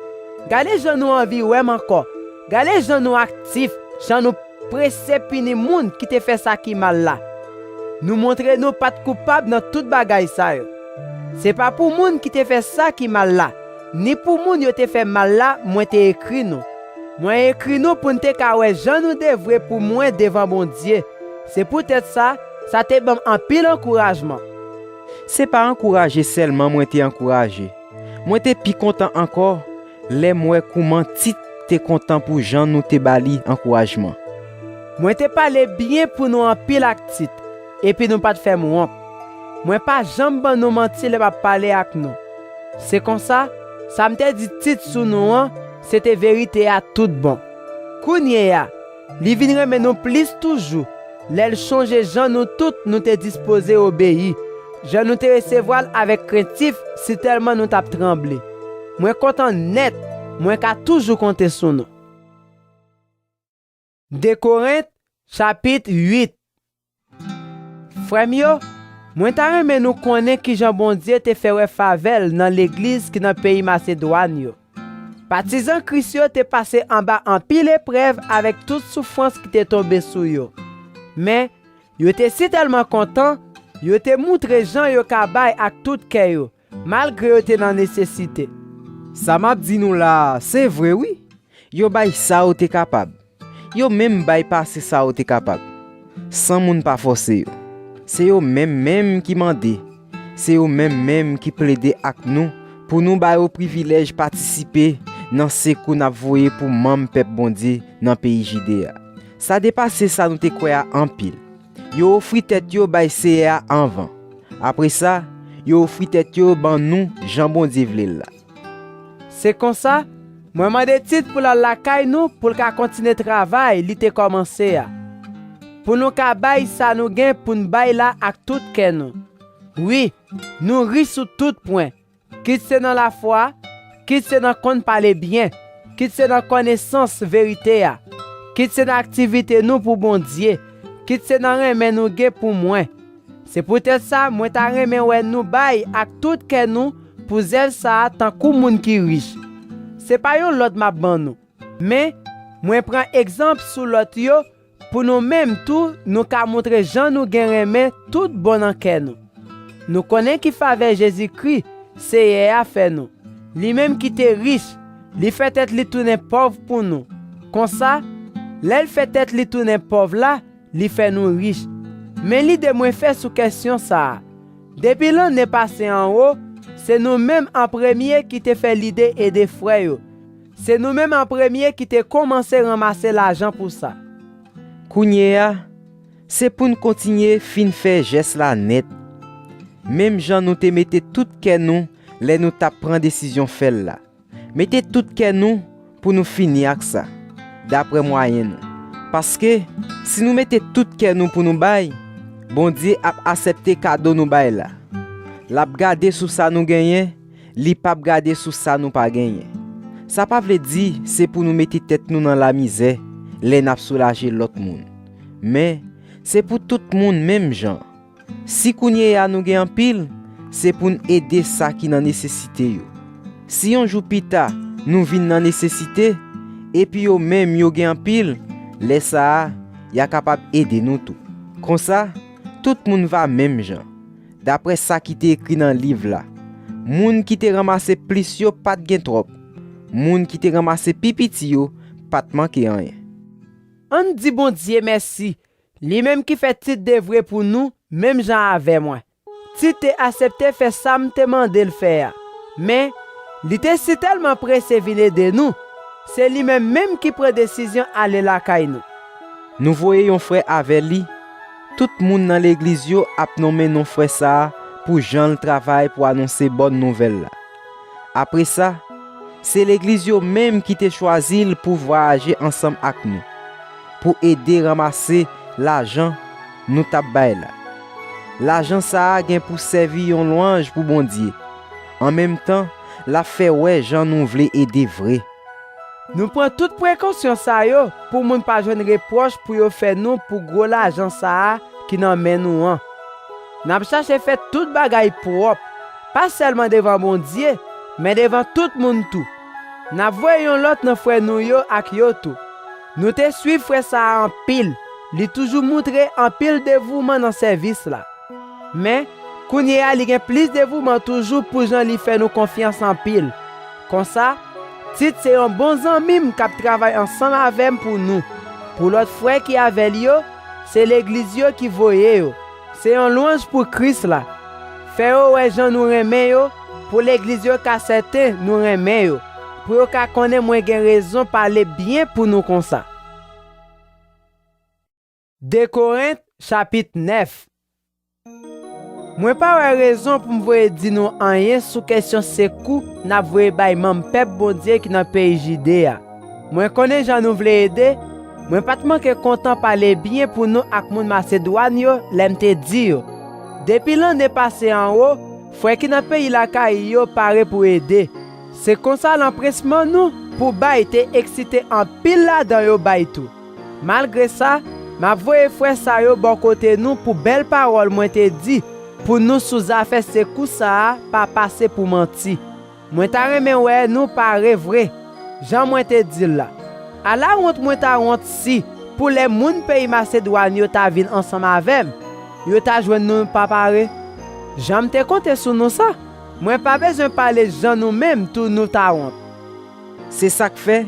Gade jan nou anvi wè m ankò. Gade jan nou aktif, jan nou prese pini moun ki te fè sa ki mal la. Nou montre nou pa t koupab nan tout bagay sa yo. Se pa pou moun ki te fè sa ki mal la, ni pou moun yo te fè mal la mwen te ekri nou. Mwen ekri nou pou n te ka wè jan nou devwe pou mwen devan Bondye. Se poutèt sa, sa te ban m anpil ankourajman. Se pa ankouraje sèlman mwen te ankouraje. Mwen te pi kontan ankò lè m wè kouman Tit te kontan pou jan nou te ba li ankourajman. Mwen te pale byen pou nou anpil ak Tit, epi nou pa t fè m wont. Mwen pa janm ban nou manti lè m ap pale ak nou. Se konsa, sa m te di Tit sou nou an, se te verite a tout bon. Kounye a, li vin renmen nou plis toujou, lè l chonje jan nou tout nou te dispoze obeyi, jan nou te resevwa l avèk krentif, sitèlman nou t ap tranble. Mwen kontan nèt, mwen ka toujou konte sou nou. De Korent, chapit uit. Frè m yo, mwen ta renmen nou konnen kijan Bondye te fè wè favè l nan legliz ki nan peyi Masedwàn yo. Patizan Kris yo te pase anba anpil eprèv avèk tout soufrans ki te tonbe sou yo. Men, yo te sitèlman kontan, yo te moutre jan yo ka bay ak tout kè yo, malgre yo te nan nesesite. Sa m ap di nou la a, se vre wi. Yo bay sa yo te kapab. Yo menm bay pase sa yo te kapab, san moun pa fòse yo. Se yo menm menm ki mande. Se yo menm menm ki plede ak nou pou nou ba yo privilèj patisipe nan sekou n ap voye pou manm pèp Bondye nan peyi Jide a. Sa depase sa nou te kwè a anpil. Yo ofri tèt yo bay Seyè a anvan. Apre sa, yo ofri tèt yo ban nou jan Bondye vle l la. Se konsa, mwen mande Tit pou l al lakay nou pou l ka kontinye travay li te kòmanse a. Pou nou ka bay sa nou gen pou n bay la ak tout kè nou. Wi, nou rich sou tout pwen, kit se nan lafwa, kit se nan konn pale byen, kit se nan konesans verite a, kit se nan aktivite nou pou Bondye, kit se nan renmen nou gen pou mwen. Se poutèt sa, mwen ta renmen wè nou bay ak tout kè nou pou zèv sa a tankou moun ki rich. Se pa yon lòd m ap ban nou, men mwen pran egzanp sou lòt yo pou nou menm tou nou ka montre jan nou gen renmen tout bon nan kè nou. Nou konnen ki favè Jezikri, Seyè a, fè nou. Li menm ki te rich, li fè tèt li tounen pòv pou nou. Konsa, lè l fè tèt li tounen pòv la, li fè nou rich. Men lide mwen fè sou kèsyon sa a. Depi lanne pase anwo, se nou menm an premye ki te fè lide ede frè yo. Se nou menm an premye ki te kòmanse ranmase lajan pou sa. Kounye a, se pou n kontinye fin fè jès la nèt, menm jan nou te mete tout kè nou lè nou t ap pran desizyon fè l la. Mete tout kè nou pou nou fini ak sa, dapre mwayen nou. Paske, si nou mete tout kè nou pou nou bay, Bondye ap aksepte kado nou bay la. L ap gade sou sa nou genyen, li p ap gade sou sa nou pa genyen. Sa pa vle di se pou nou mete tèt nou nan lamizè lè n ap soulaje lòt moun. Men, se pou tout moun menm jan. Si kounye a nou gen anpil, se pou n ede sa ki nan nesesite yo. Si yon jou pita nou vin nan nesesite, epi yo menm yo gen anpil, lè sa a, y a kapab ede nou tou. Konsa, tout moun va menm jan. Dapre sa ki te ekri nan liv la, moun ki te ranmase plis yo pa t gen twòp. Moun ki te ranmase pi piti yo pa t manke anyen. Ann di Bondye mèsi, li menm ki fè Tit devwe pou nou, menm jan avè mwen. Tit te aksepte fè sa m te mande l fè a. Men, li te sitèlman prese vin ede nou, se li menm menm ki pran desizyon ale lakay nou. Nou voye yon frè avè li. Tout moun nan legliz yo ap nonmen non frè sa a pou jan l travay pou anonse bòn nouvèl la. Apre sa, se legliz yo menm ki te chwazi l pou vwayaje ansanm ak nou, pou ede ranmase lajan nou t ap bay la. Lajan sa a gen pou sèvi yon lwanj pou Bondye. An menm tan, l ap fè wè jan nou vle ede vre. Nou pran tout prekosyon sa yo pou moun pa jwenn repwòch pou yo fè nou pou gwo lajan sa a ki nan men nou an. N ap chache fè tout bagay pwòp, pa sèlman devan Bondye, men devan tout moun tou. N ap voye yon lòt nan frè nou yo ak yo tou. Nou te swiv frè sa a anpil, li toujou moutre anpil devouman nan sèvis la. Men, kounye a li gen plis devouman toujou pou jan li fè nou konfyans anpil. Konsa, Tit se yon bon zanmi m k ap travay ansanm avè m pou nou, pou lòt frè ki avè l yo, se legliz yo ki voye yo. Se yon lwanj pou Kris la. Fè yo wè jan nou renmen yo, pou legliz yo ka sèten nou renmen yo, pou yo ka konnen mwen gen rezon pale byen pou nou konsa. De Korent, chapit nèf. Mwen pa wè rezon pou m voye di nou anyen sou kesyon sekou n ap voye bay manm pèp Bondye ki nan peyi Jide a. Mwen konnen jan nou vle ede, mwen pa t manke kontan pale byen pou nou ak moun Masedwàn yo lè m te di yo, depi lanne pase anwo, frè ki nan peyi Lakayi yo pare pou ede. Se konsa lanpresman nou pou bay te eksite anpil ladan yo bay tou. Malgre sa, m ap voye frè sa yo bò kote nou pou bèl pawòl mwen te di pou nou sou zafè sekou sa a pa pase pou manti. Mwen ta renmen wè nou pare vre, jan mwen te di l la. Ala wont mwen ta wont si, pou lè moun peyi Masedwàn yo ta vin ansanm avè m, yo ta jwenn nou pa pare. Jan m te konte sou nou sa, mwen pa bezwen pale jan nou menm tou nou ta wont. Se sa k fè,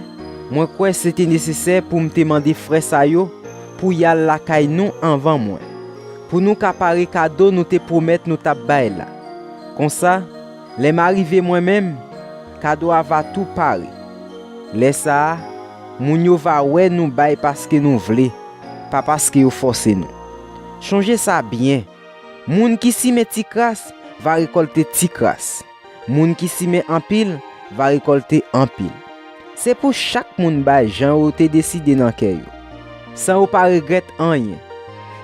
mwen kwè se te nesesè pou m te mande frè sa yo pou y al lakay nou anvan mwen, pou nou ka pare kado nou te pwomèt nou t ap bay la. Konsa, lè m a rive mwen menm, kado a va tou pare. Lè sa a, moun yo va wè nou bay paske nou vle, pa paske yo fòse nou. Chonje sa byen, moun ki simen ti kras va rekòlte ti kras. Moun ki simen anpil va rekòlte anpil. Se pou chak moun bay jan yo te deside nan kè yo, san yo pa regrèt anyen,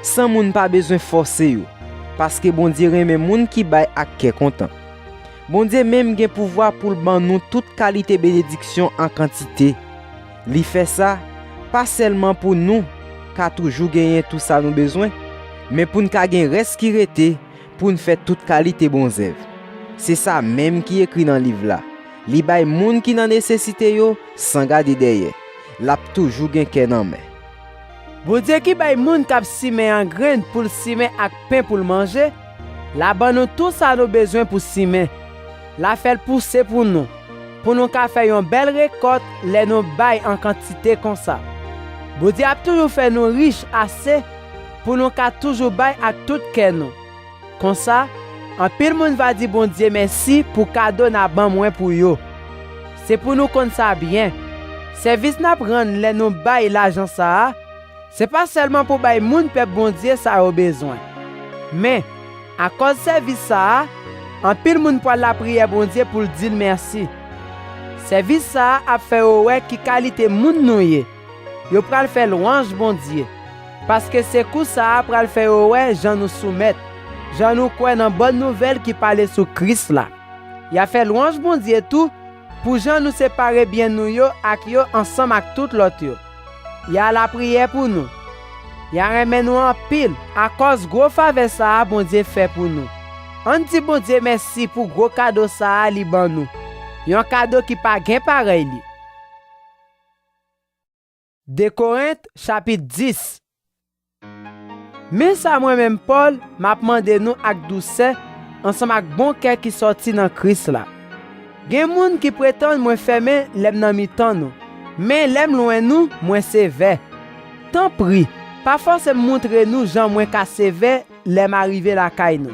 san moun pa bezwen fòse yo, paske Bondye renmen moun ki bay ak kè kontan. Bondye menm gen pouvwa pou l ban nou tout kalite benediksyon an kantite. Li fè sa, pa sèlman pou nou ka toujou genyen tou sa nou bezwen, men pou n ka gen rès ki rete, pou n fè tout kalite bon zèv. Se sa menm ki ekri nan liv la. Li bay moun ki nan nesesite yo san gade dèyè. L ap toujou gen kè nan men. Bondye ki bay moun k ap simen an grenn pou l simen ak pen pou l manje, l a ban nou tou sa nou bezwen pou simen. L a fè l pouse pou nou, pou nou ka fè yon bèl rekòt lè nou bay an kantite konsa. Bondye ap toujou fè nou rich ase pou nou ka toujou bay ak tout kè nou. Konsa, anpil moun va di Bondye mèsi pou kado n a ban mwen pou yo. Se pou nou konn sa byen. Sèvis n ap rann lè nou bay lajan sa a, se pa sèlman pou bay moun pèp Bondye sa yo bezwen. Men, akòz sèvis sa a, anpil moun pral lapriyè Bondye pou l di l mèsi. Sèvis sa a ap fè yo wè ki kalite moun nou ye. Yo pral fè lwanj Bondye, paske sekou sa a pral fè yo wè jan nou soumèt, jan nou kwè nan bòn nouvèl ki pale sou Kris la. Y a fè lwanj Bondye tou pou jan nou separe byen nou yo ak yo ansanm ak tout lòt yo. Y a lapriyè pou nou. Y a renmen nou anpil akòz gwo favè sa a Bondye fè pou nou. Ann di Bondye mèsi pou gwo kado sa a li ban nou, yon kado ki pa gen parèy li. De Korent, chapit dis. Men sa mwen menm Pòl, m ap mande nou ak dousè, ansanm ak bon kè ki sòti nan Kris la. Gen moun ki pretann mwen fèmen lè m nan mitan nou, men lè m lwen nou, mwen sevè. Tanpri, pa fòse m montre nou jan mwen ka sevè lè m arive lakay nou.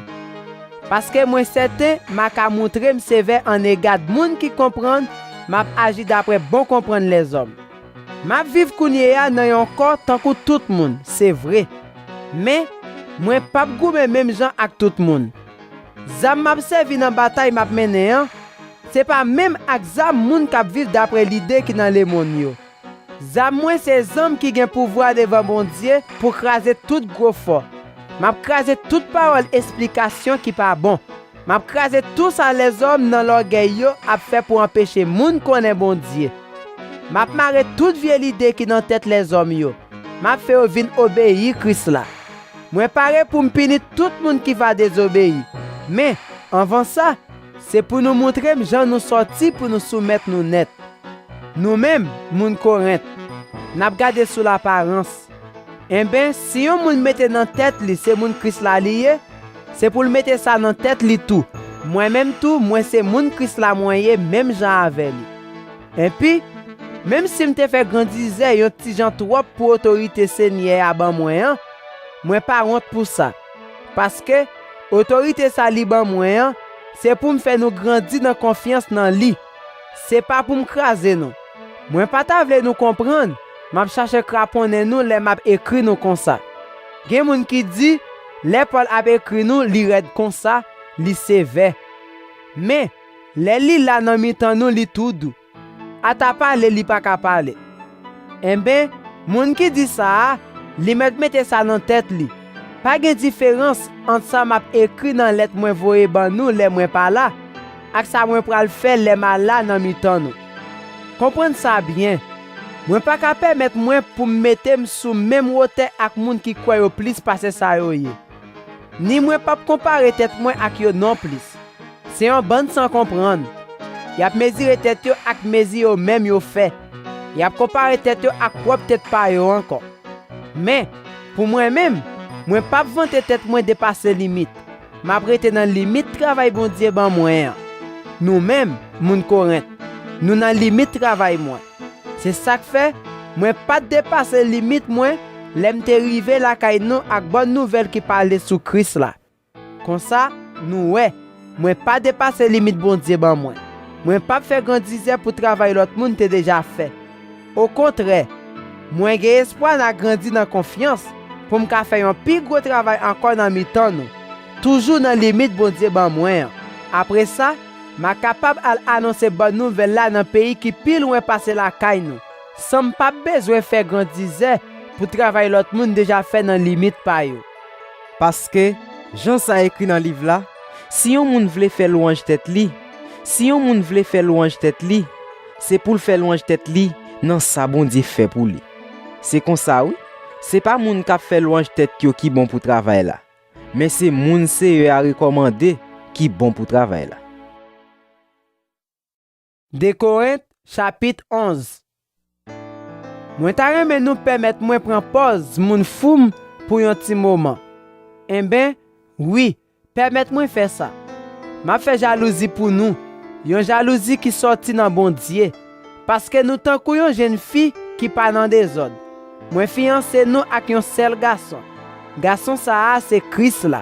Paske mwen sèten m a ka montre m sevè annega d moun ki konprann m ap aji dapre bon konprann lèzòm. M ap viv kounye a nan yon kò tankou tout moun, se vre. Men, mwen p ap goumen menm jan ak tout moun. Zam m ap sèvi nan batay m ap mennen an, se pa menm ak zam moun k ap viv dapre lide ki nan lemonn yo. Zam mwen se zanm ki gen pouvwa devan Bondye pou kraze tout gwo fò. M ap kraze tout pawòl esplikasyon ki pa bon. M ap kraze tou sa lèzòm nan lògèy yo ap fè pou anpeche moun konnen Bondye. M ap mare tout vye lide ki nan tèt lèzòm yo. M ap fè yo vin obeyi Kris la. Mwen pare pou m pini tout moun ki va dezobeyi. Men, anvan sa, se pou nou montre m jan nou sòti pou nou soumèt nou nèt. Nou menm, moun Korent, n ap gade sou laparans. Enben, si yon moun mete nan tèt li se moun Kris la li ye, se pou l mete sa nan tèt li tou. Mwen menm tou, mwen se moun Kris la mwen ye menm jan avè li. Enpi, menm si m te fè grandizè yon ti jan twòp pou otorite Senyè a ban mwen an, mwen pa wont pou sa. Paske, otorite sa li ban mwen an, se pou m fè nou grandi nan konfyans nan li. Se pa pou m kraze nou. Mwen pa ta vle nou konprann, m ap chache kraponnen nou lè m ap ekri nou konsa. Gen moun ki di, lè Pòl ap ekri nou, li rèd konsa, li sevè. Men, lè li la nan mitan nou, li tou dou. Ata pale, li pa ka pale. Enben, moun ki di sa a, li mèt mete sa nan tèt li. Pa gen diferans ant sa m ap ekri nan lèt mwen voye ban nou lè mwen pa la, ak sa mwen pral fè lè m a la nan mitan nou. Konprann sa byen. Mwen pa ka pèmèt mwen pou m mete m sou menm wotè ak moun ki kwè yo plis pase sa yo ye. Ni mwen p ap konpare tèt mwen ak yo nonplis. Se yon bann san konprann. Y ap mezire tèt yo ak mezi yo menm yo fè. Y ap konpare tèt yo ak pwòp tèt pa yo ankò. Men, pou mwen menm, mwen p ap vante tèt mwen depase limit. M ap rete nan limit travay Bondye ban mwen an. Nou menm, moun Korent, nou nan limit travay mwen. Se sa k fè, mwen pa t depase limit mwen lè m te rive lakay nou ak bòn nouvèl ki pale sou Kris la. Konsa, nou wè, mwen pa depase limit Bondye ban mwen. Mwen p ap fè grandizè pou travay lòt moun te deja fè. Okontrè, mwen gen espwa n a grandi nan konfyans pou m ka fè yon pi gwo travay ankò nan mitan nou, toujou nan limit Bondye ban mwen an. Apre sa, m a kapab al anonse bòn nouvèl la nan peyi ki pi lwen pase lakay nou, san m p ap bezwen fè grandizè pou travay lòt moun deja fè nan limit pa yo. Paske, jan sa ekri nan liv la, si yon moun vle fè lwanj tèt li, si yon moun vle fè lwanj tèt li, se pou l fè lwanj tèt li nan sa Bondye fè pou li. Se konsa wi, se pa moun k ap fè lwanj tèt yo ki bon pou travay la, men se moun Seyè a rekòmande ki bon pou travay la. De Korent, chapit onz. Mwen ta renmen nou pèmèt mwen pran pòz moun fou m pou yon ti moman. Enben, wi, pèmèt mwen fè sa. M ap fè jalouzi pou nou, yon jalouzi ki sòti nan Bondye, paske nou tankou yon jenn fi ki pa nan dezòd. Mwen fiyanse nou ak yon sèl gason. Gason sa a se Kris la.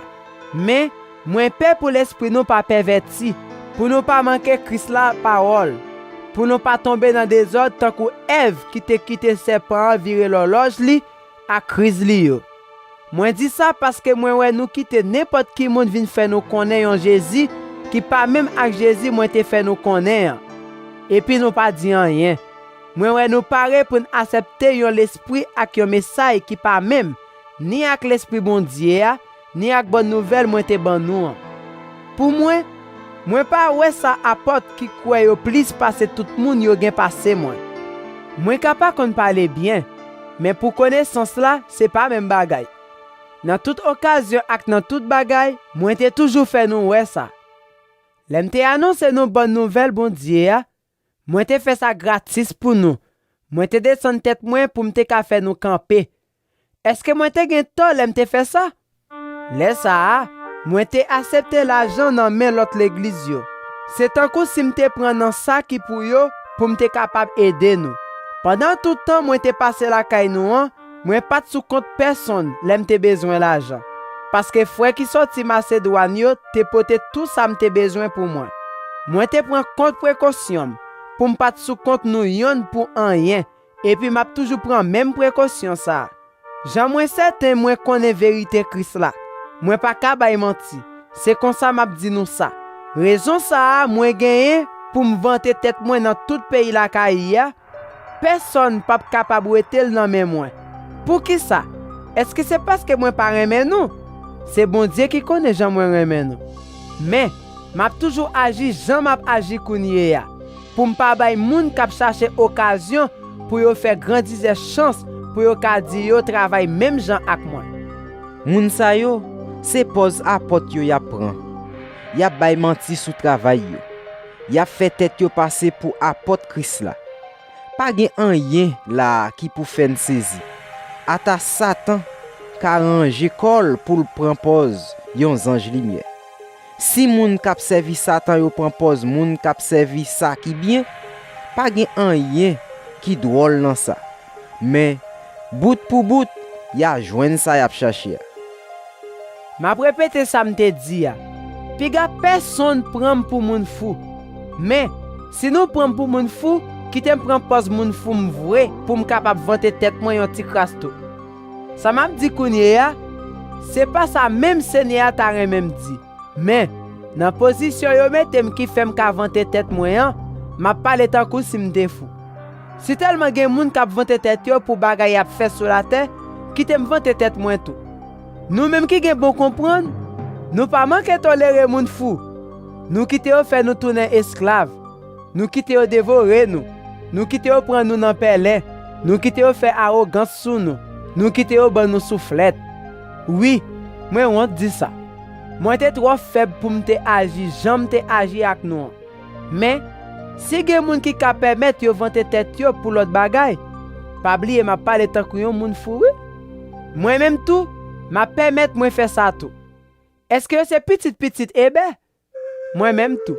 Men, mwen pè pou lespri nou pa pèvèti, pou nou pa manke Kris la pawòl, pou nou pa tonbe nan dezòd tankou Èv ki te kite sèpan an vire lòlòj li ak kriz li yo. Mwen di sa paske mwen wè nou kite nenpòt ki moun vin fè nou konnen yon Jezi ki pa menm ak Jezi mwen te fè nou konnen an. Epi nou pa di anyen. Mwen wè nou pare pou n aksepte yon lespri ak yon mesay ki pa menm, ni ak Lespri Bondye a, ni ak bòn nouvèl mwen te ban nou an. Pou mwen, mwen pa wè sa apòt ki kwè yo plis pase tout moun yo gen pase mwen. Mwen ka pa konn pale byen, men pou konesans la, se pa menm bagay. Nan tout okazyon ak nan tout bagay, mwen te toujou fè nou wè sa. Lè m te anonse nou bòn nouvèl Bondye a, mwen te fè sa gratis pou nou. Mwen te desann tèt mwen pou m te ka fè nou kanpe. Èske mwen te gen tò lè m te fè sa? Lè sa a, mwen te aksepte lajan nan men lòt legliz yo. Se tankou si m te pran nan sa ki pou yo pou m te kapab ede nou. Pandan tout tan mwen te pase lakay nou an, mwen pa t sou kont pèsonn lè m te bezwen lajan, paske frè ki sòti Masedwàn yo te pote tou sa m te bezwen pou mwen. Mwen te pran kont prekosyon m pou m pa t sou kont nou yonn pou anyen, epi m ap toujou pran menm prekosyon sa a. Jan mwen sèten mwen konnen verite Kris la, mwen pa ka bay manti. Se konsa m ap di nou sa. Rezon sa a mwen genyen pou m vante tèt mwen nan tout peyi Lakayi a, pèsonn p ap kapab wete l nan men mwen. Poukisa? Èske se paske mwen pa renmen nou? Se Bondye ki konnen jan mwen renmen nou. Men, m ap toujou aji jan m ap aji kounye a, pou m pa bay moun k ap chache okazyon pou yo fè grandizè chans pou yo ka di yo travay menm jan ak mwen. Moun sa yo, se pòz apòt yo y ap pran. Y ap bay manti sou travay yo. Y ap fè tèt yo pase pou apòt Kris la. Pa gen anyen la a ki pou fè n sezi. Ata Satan ka ranje kò l pou l pran pòz yon zanj limyè. Si moun k ap sèvi Satan yo pran pòz moun k ap sèvi sa ki byen, pa gen anyen ki dwòl nan sa. Men, bout pou bout, y a jwenn sa y ap chache a. M ap repete sa m te di a. Piga pèsonn pran m pou moun fou. Men, si nou pran m pou moun fou, kite m pran pòz moun fou m vre pou m kapab vante tèt mwen yon ti kras tou. Sa m ap di kounye a, se pa sa menm Senyè a ta renmen m di. Men, nan pozisyon yo mete m ki fè m ka vante tèt mwen an, m ap pale tankou si m te fou. Sitèlman gen moun k ap vante tèt yo pou bagay y ap fè sou latè, kite m vante tèt mwen tou. Nou menm ki gen bon konprann, nou pa manke tolere moun fou. Nou kite yo fè nou tounen esklav. Nou kite yo devore nou. Nou kite yo pran nou nan pèlen. Nou kite yo fè awogans sou nou. Nou kite yo ban nou souflèt. Wi, mwen wont di sa. Mwen te twò fèb pou m te aji jan m te aji ak nou an. Men, si gen moun ki ka pèmèt yo vante tèt yo pou lòt bagay, pa bliye m ap pale tankou yon moun fou, wi. Mwen menm tou, m ap pèmèt mwen fè sa tou. Èske yo se pitit pitit Ebè? Mwen menm tou.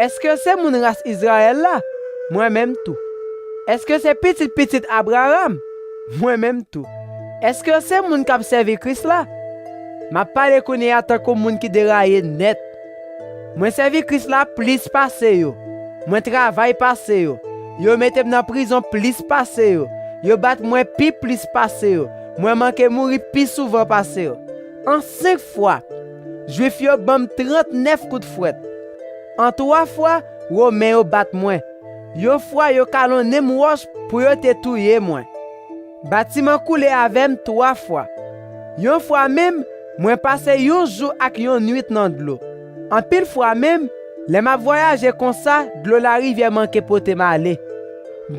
Èske yo se moun ras Izrayèl la? Mwen menm tou. Èske yo se pitit pitit Abraram? Mwen menm tou. Èske yo se moun k ap sèvi Kris la? M ap pale kounye a tankou moun ki deraye nèt. Mwen sèvi Kris la plis pase yo. Mwen travay pase yo. Yo mete m nan prizon plis pase yo. Yo bat mwen pi plis pase yo. Mwen manke mouri pi souvan pase yo. An senk fwa, Jwif yo ban m trannèf kout fwèt. An twa fwa, Women yo bat mwen. Yon fwa, yo kalonnen m wòch pou yo te touye mwen. Batiman koule avè m twa fwa. Yon fwa menm, mwen pase yon jou ak yon nuit nan dlo. Anpil fwa menm, lè m ap vwayaje konsa, dlo larivyè manke pote m ale.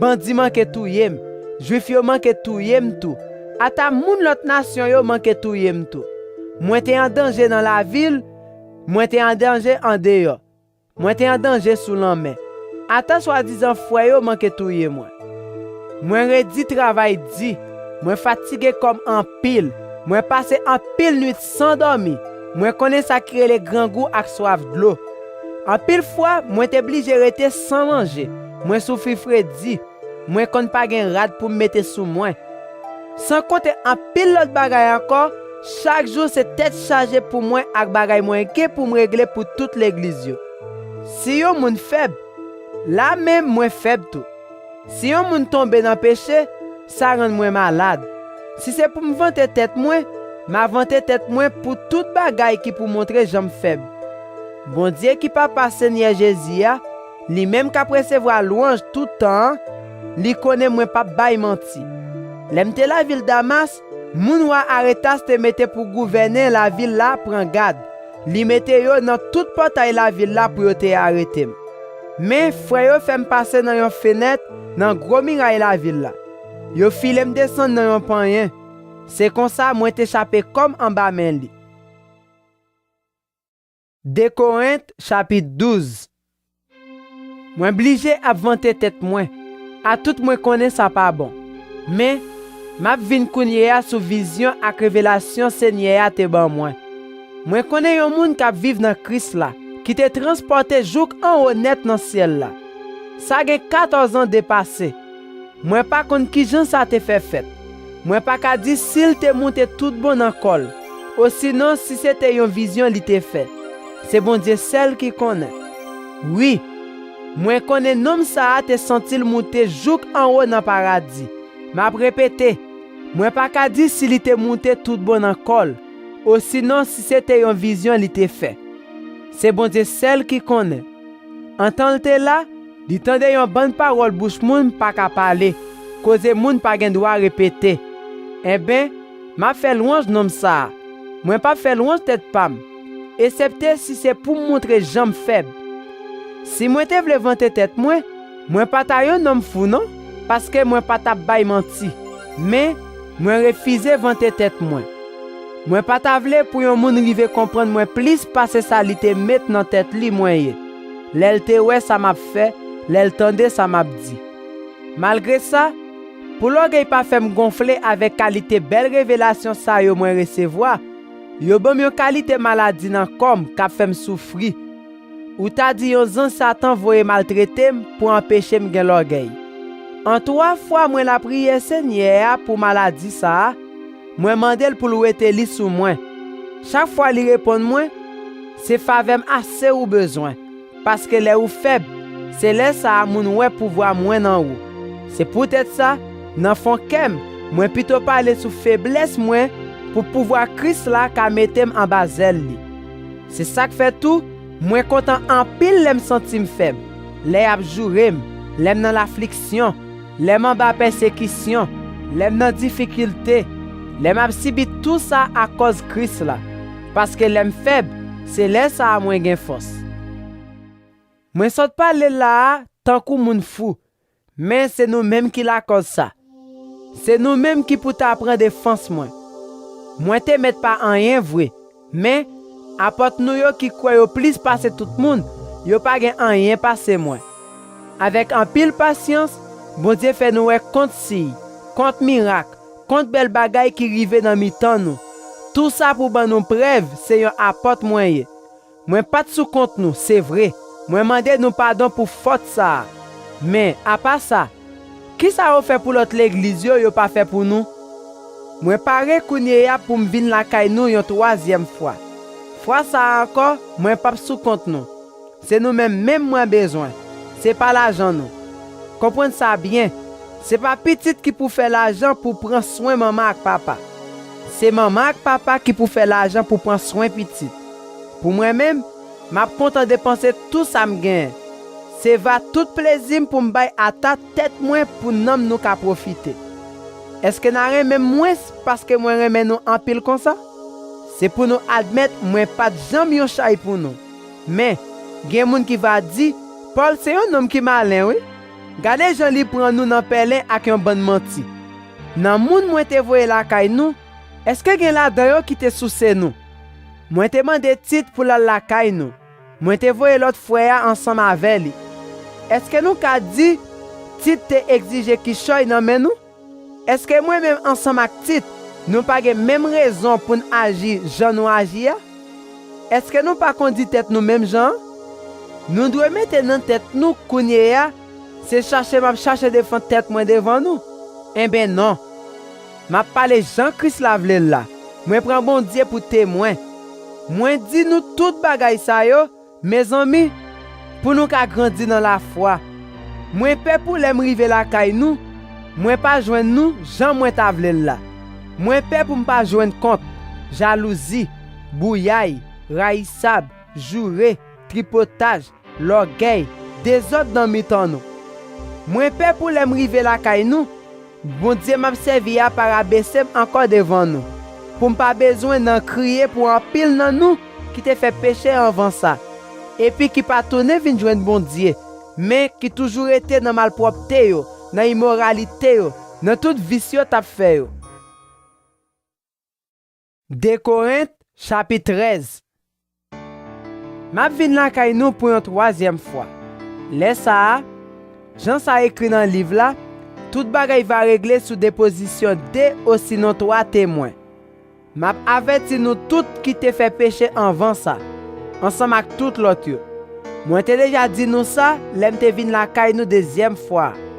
Bandi manke touye m. Jwif yo manke touye m tou. Ata moun lòt nasyon yo manke touye m tou. Mwen te an danje nan lavil, mwen te an danje andeyò. Mwen te an danje sou lanmè. Ata swadizan frè yo manke touye mwen. Mwen redi travay di. Mwen fatige kò m anpil. Mwen pase anpil nuit san dòmi. Mwen konnen sa ki rele grangou ak swaf dlo. Anpil fwa, mwen te blije rete san manje. Mwen soufri fredi. Mwen konn pa gen rad pou m mete sou mwen. San konte anpil lòt bagay ankò, chak jou se tèt chaje pou mwen ak bagay mwen gen pou m regle pou tout legliz yo. Si yon moun fèb, la menm mwen fèb tou. Si yon moun tonbe nan peche, sa rann mwen malad. Si se pou m vante tèt mwen, m a vante tèt mwen pou tout bagay ki pou montre jan m fèb. Bondye ki Papa Senyè Jezi a, li menm k ap resevwa lwanj tout tan an, li konnen mwen p ap bay manti. Lè m te lavil Damas, moun wa Aretas te mete pou gouvènen lavil la pran gad. Li mete yo nan tout pòtay lavil la pou yo te arete m. Men, frè yo fè m pase nan yon fenèt nan gwo miray lavil la. Yo file m desann nan yon panyen. Se konsa mwen te chape kò m anba men li. De Korent, chapit douz. Mwen blije ap vante tèt mwen. Atout mwen konnen sa pa bon. Men, m ap vin kounye a sou vizyon ak revelasyon Senyè a te ban mwen. Mwen konnen yon moun k ap viv nan Kris la, ki te transpòte jouk anwo nèt nan syèl la. Sa gen katòz an de pase. Mwen pa konn kijan sa te fè fèt. Mwen pa ka di si l te moute toutbon nan kò l, osinon si se te yon vizyon li te fè. Se Bondye sèl ki konnen. Wi, mwen konnen nonm sa a te santi l moute jouk anwo nan paradi. M ap repete, mwen pa ka di si li te moute toutbon nan kò l, osinon si se te yon vizyon li te fè. Se Bondye sèl ki konnen. Antan l te la, li tande yon bann pawòl bouch moun pa ka pale, koze moun pa gen dwa repete. Enben, m ap fè lwanj nonm sa a. Mwen p ap fè lwanj tèt pa m, esepte si se pou m montre jan m fèb. Si mwen te vle vante tèt mwen, mwen pa ta yon nonm fou non, paske mwen pa t ap bay manti. Men, mwen refize vante tèt mwen. Mwen pa ta vle pou yon moun rive konprann mwen plis pase sa li te met nan tèt li mwen ye, lè l te wè sa m ap fè, lè l tande sa m ap di. Malgre sa, pou lògèy pa fè m gonfle avèk kalite bèl revelasyon sa yo mwen resevwa, yo ban m yon kalite maladi nan kò m k ap fè m soufri. Ou ta di yon zanj Satan voye maltrete m pou anpeche m gen lògèy. An twa fwa mwen lapriyè Senyè a pou maladi sa a, mwen mande l pou l wete li sou mwen. Chak fwa li reponn mwen, se favè m ase ou bezwen, paske lè ou fèb, se lè sa a moun wè pouvwa mwen nan ou. Se poutèt sa, nan fon kè m, mwen pito pale sou feblès mwen pou pouvwa Kris la ka mete m anba zèl li. Se sa k fè tou, mwen kontan anpil lè m santi m fèb, lè y ap joure m, lè m nan lafliksyon, lè m anba pèsekisyon, lè m nan difikilte, lè m ap sibi tou sa akòz Kris la. Paske lè m fèb, se lè sa a mwen gen fòs. Mwen sot pale la a tankou moun fou, men se nou menm ki lakòz sa. Se nou menm ki pou ta pran defans mwen. Mwen te mèt pa anyen vre, men apòt nou yo ki kwè yo plis pase tout moun, yo pa gen anyen pase mwen. Avèk anpil pasyans, Bondye fè nou wè kont siy, kont mirak, kont bèl bagay ki rive nan mitan nou. Tou sa pou ban nou prèv se yon apòt mwen ye. Mwen pa t sou kont nou, se vre. Mwen mande nou padon pou fòt sa a. Men, apa sa, kisa yo fè pou lòt legliz yo, yo pa fè pou nou? Mwen pare kounye a pou m vin lakay nou yon twazyèm fwa. Fwa sa a ankò, mwen p ap sou kont nou. Se nou menm menm mwen bezwen. Se pa lajan nou. Konprann sa byen. Se pa pitit ki pou fè lajan pou pran swen manman ak papa. Se manman ak papa ki pou fè lajan pou pran swen pitit. Pou mwen menm, m ap kontan depanse tou sa m genyen. Se va tout plezi m pou m bay ata tèt mwen pou nanm nou ka pwofite. Èske n a renmen m mwens paske mwen renmen nou anpil konsa? Se pou nou admèt mwen pa t janm yon chay pou nou. Men, gen moun ki va di, Pòl se yon nonm ki malen, wi. Gade jan li pran nou nan pèlen ak yon bann manti. Nan moun mwen te voye lakay nou, èske gen ladan yo ki te souse nou? Mwen te mande Tit pou l al lakay nou. Mwen te voye lòt frè a ansanm avè li. Èske nou ka di Tit te egzije kichòy nan men nou? Èske mwen menm ansanm ak Tit, nou pa gen menm rezon pou n aji jan nou aji a? Èske nou pa kondi tèt nou menm jan an? Nou dwe mete nan tèt nou kounye a, se chache m ap chache defann tèt mwen devan nou. Enben non. M ap pale jan Kris la vle l la. Mwen pran Bondye pou temwen. Mwen di nou tout bagay sa yo, mezanmi, pou nou ka grandi nan lafwa. Mwen pè pou lè m rive lakay nou, mwen pa jwenn nou jan mwen ta vle l la. Mwen pè pou m pa jwenn kont, jalouzi, bouyay, rayisab, joure, tripotaj, lògèy, dezòd nan mitan nou. Mwen pè pou lè m rive lakay nou, Bondye m ap sèvi a pa rabese m ankò devan nou, pou m pa bezwen nan kriye pou anpil nan nou ki te fè peche anvan sa, epi ki pa tounen vin jwenn Bondye, men ki toujou rete nan malpwòpte yo, nan imoralite yo, nan tout vis yo t ap fè yo. De Korent, chapit trèz. M ap vin lakay nou pou yon twazyèm fwa. Lè sa a, jan sa ekri nan liv la, tout bagay va regle sou depozisyon de osinon twa temwen. M ap avèti nou tout ki te fè peche anvan sa. ansanm ak tout lòt yo. Mwen te deja di nou sa lè m te vin lakay nou dezyèm fwa a.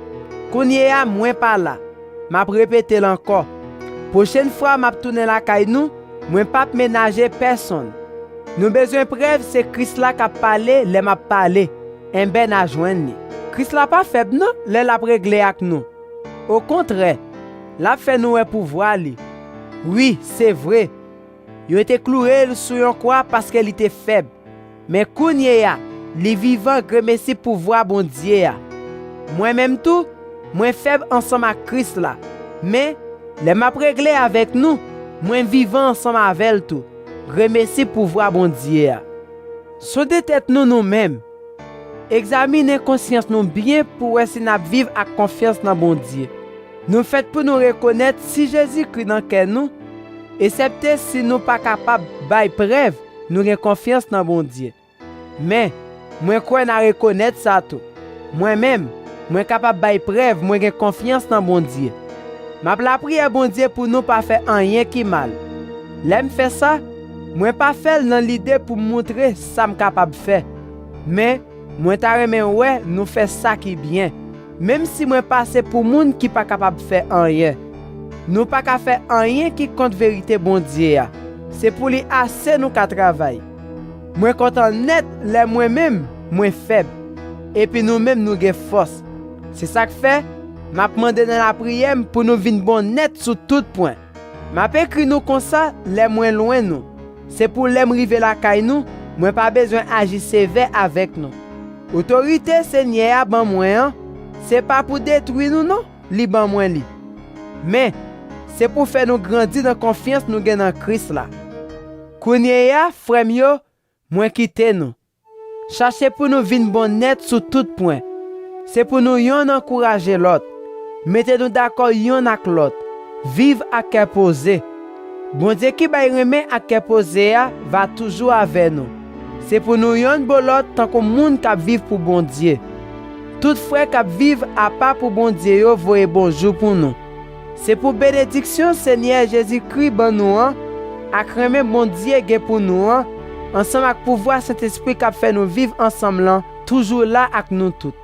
Kounye a, mwen pa la. M ap repete l ankò. Pwochèn fwa m ap tounen lakay nou, mwen p ap menaje pèsonn. Nou bezwen prèv se Kris la k ap pale lè m ap pale. Enben, n a jwenn li. Kris la pa fèb non lè l ap regle ak nou. Okontrè, l ap fè nou wè pouvwa li. Wi, se vre, yo te kloure l sou yon kwa paske li te fèb. Men kounye a, li vivan gremesi pouvwa Bondye a. Mwen menm tou, mwen fèb ansanm ak Kris la. Men, lè m ap regle avèk nou, mwen vivan ansanm avè l tou, gremesi pouvwa Bondye a. Sonde tèt nou nou menm. Egzamine konsyans nou byen pou wè si n ap viv ak konfyans nan Bondye. Nou fèt pou nou rekonèt si Jezikri nan kè nou, esèpte si nou pa kapab bay prèv nou gen konfyans nan Bondye. Men, mwen kwè n a rekonèt sa tou. Mwen menm, mwen kapab bay prèv mwen gen konfyans nan Bondye. M ap lapriyè Bondye pou nou pa fè anyen ki mal. Lè m fè sa, mwen pa fè l nan lide pou m montre sa m kapab fè. Men, mwen ta renmen wè nou fè sa ki byen, menm si mwen pase pou moun ki pa kapab fè anyen. Nou pa ka fè anyen ki kont verite Bondye a. Se pou li ase nou ka travay. Mwen kontan nèt lè mwen menm, mwen fèb, epi nou menm nou gen fòs. Se sa k fè, m ap mande nan lapriyè m pou nou vin bon nèt sou tout pwen. M ap ekri nou konsa lè mwen lwen nou. Se pou lè m rive lakay nou, mwen pa bezwen aji sevè avèk nou. Otorite Senyè a ban mwen an, se pa pou detwi nou non, li ban mwen li. Men, se pou fè nou grandi nan konfyans nou gen nan Kris la. Kounye a, frè m yo, mwen kite nou. Chache pou nou vin bon nèt sou tout pwen. Se pou nou yonn ankouraje lòt. Mete nou dakò yonn ak lòt. Viv ak kè poze. Bondye ki bay renmen ak kè poze a va toujou avè nou. Se pou nou yonn bo lòt tankou moun k ap viv pou Bondye. Tout frè k ap viv apa pou Bondye yo voye bonjou pou nou. Se pou benediksyon Senyè Jezikri ban nou an, ak renmen Bondye gen pou nou an, ansanm ak pouvwa Sentespri k ap fè nou viv ansanm lan, toujou la ak nou tout.